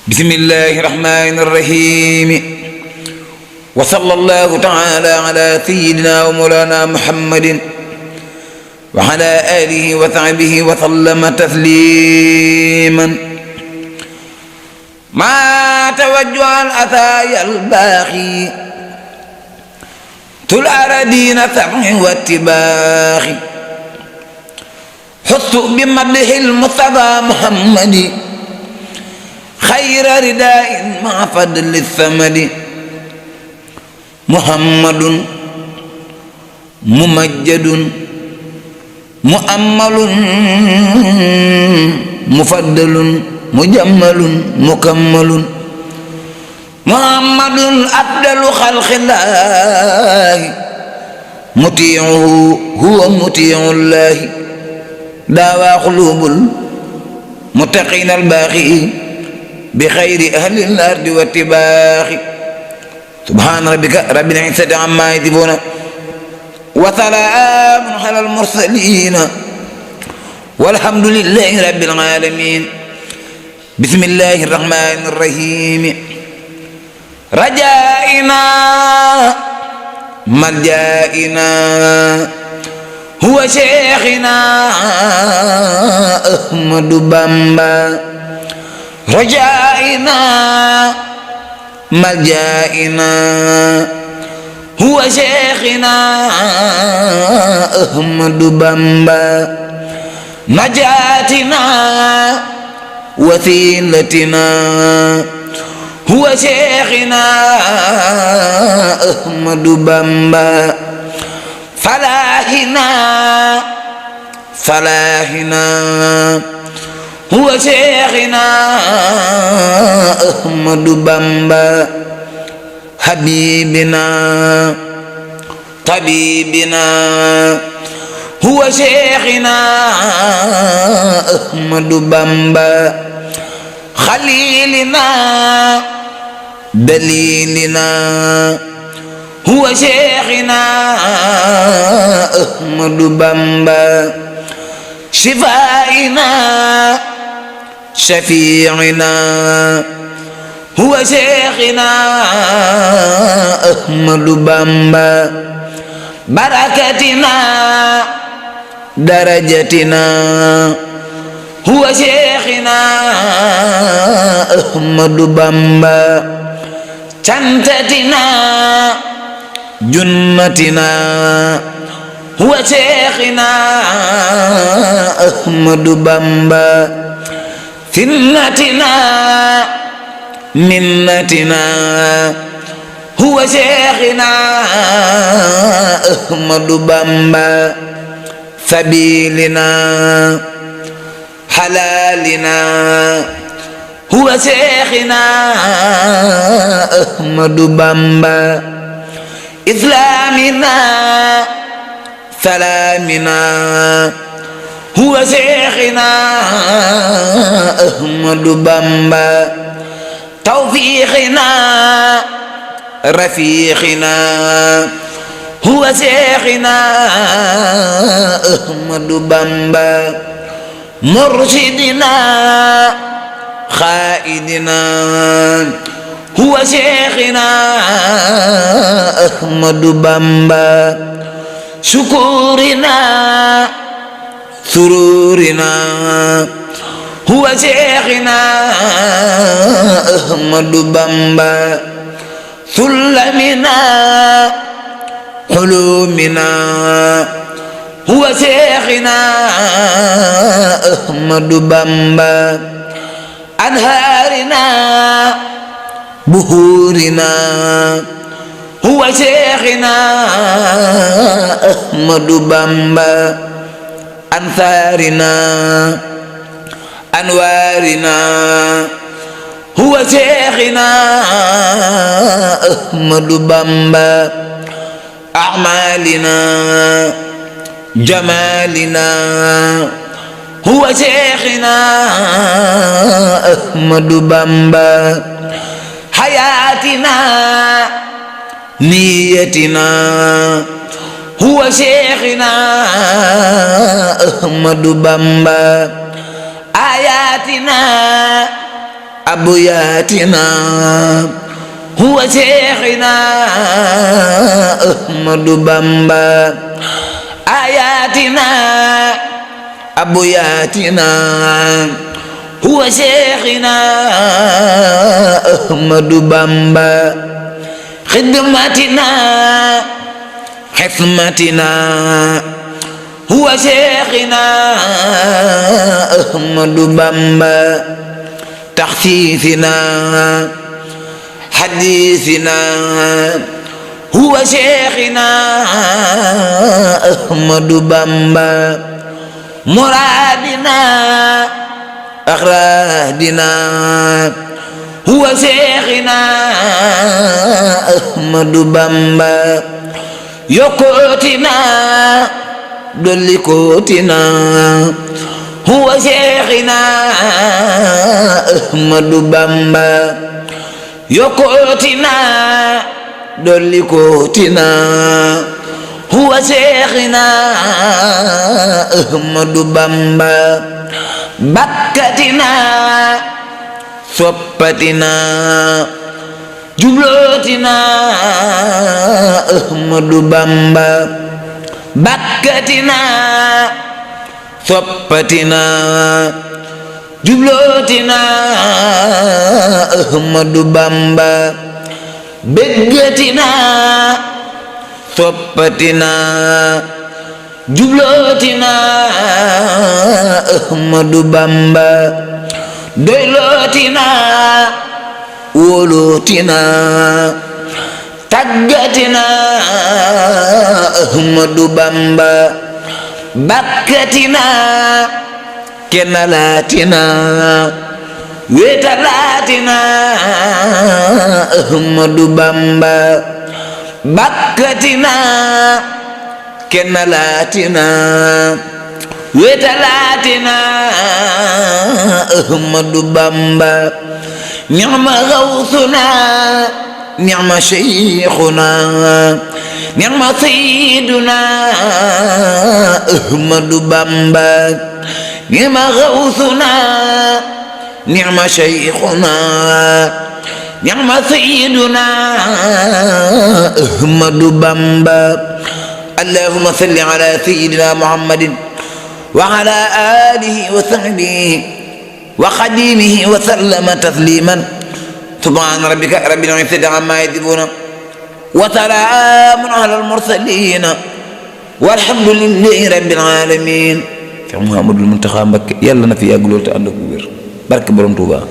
بسم الله الرحمن الرحيم وصلى الله تعالى على سيدنا ومولانا محمد وعلى آله وصحبه وسلم تسليما ما توجه الأثايا الباقي طول أراضين سمع واتباخ حط بمدح المصطفى محمد خير رداء مع فضل الثمد محمد ممجد مؤمل مفضل مجمل مكمل محمد أفضل خلق الله مطيعه هو مطيع الله داوى قلوب المتقين الباقي بخير أهل الأرض والتباخ سبحان ربك رب العزة عما يصفون وسلام على المرسلين والحمد لله رب العالمين بسم الله الرحمن الرحيم رجائنا ملجائنا هو شيخنا أحمد بامبا رجائنا ملجائنا هو شيخنا أحمد بامبا نجاتنا وسيلتنا هو شيخنا أحمد بامبا فلاحنا هو شيخنا أحمد بامبا حبيبنا طبيبنا هو شيخنا أحمد بامبا خليلنا دليلنا هو شيخنا أحمد بامبا شفائنا شفيعنا هو شيخنا أحمد بامبا بركتنا درجتنا هو شيخنا أحمد بامبا شنتتنا جنتنا هو شيخنا أحمد بامبا ثنتنا منتنا هو شيخنا أحمد بامبا سبيلنا حلالنا هو شيخنا أحمد بامبا إسلامنا سلامنا هو شيخنا أحمد بامبا توفيقنا رفيقنا هو شيخنا أحمد بامبا مرشدنا خائدنا هو شيخنا أحمد بامبا شكورنا سرورنا هو شيخنا أحمد بامبا سلمنا حلومنا هو شيخنا أحمد بامبا أنهارنا بحورنا هو شيخنا أحمد بامبا أنثارنا أنوارنا هو شيخنا أحمد بامبا أعمالنا جمالنا هو شيخنا أحمد بامبا حياتنا نيتنا هو شيخنا أحمد بامبا آياتنا أبياتنا هو شيخنا أحمد بامبا آياتنا أبياتنا هو شيخنا أحمد بامبا خدمتنا حكمتنا هو شيخنا أحمد بامبا تخفيفنا حديثنا هو شيخنا أحمد بامبا مرادنا أغرادنا هو شيخنا أحمد بامبا يقوتنا دلكوتنا هو شيخنا أحمد بامبا يقوتنا دلكوتنا هو شيخنا أحمد بامبا بكتنا صبتنا جبلتنا أحمد بامبا بكتنا صبتنا جبلتنا أحمد بامبا بجتنا صبتنا جبلتنا أحمد بامبا doylotina wóolotina tàggatina Ahmadu Bamba bakkatina kennalaatina weetalaatina Ahmadu Bamba bakkatina kennalaatina weetalatina Ahmadu Bamba ni'ma gawsuna ni'ma shaykhuna ni'ma sayyiduna Ahmadu Bamba ni'ma gawsuna ni'ma shaykhuna ni'ma sayyiduna Ahmadu Bamba allahumma salli ala sayyidina Muhammadin وعلى آله وصحبه وخديمه وسلم تسليما سبحان ربك رب العزة عما يصفون وسلام على المرسلين والحمد لله رب العالمين. Cheikh Mouhamadul Mountakha Mbacké yàlla na fi yàgg lool te ànd ak wér barke Borom Tuuba.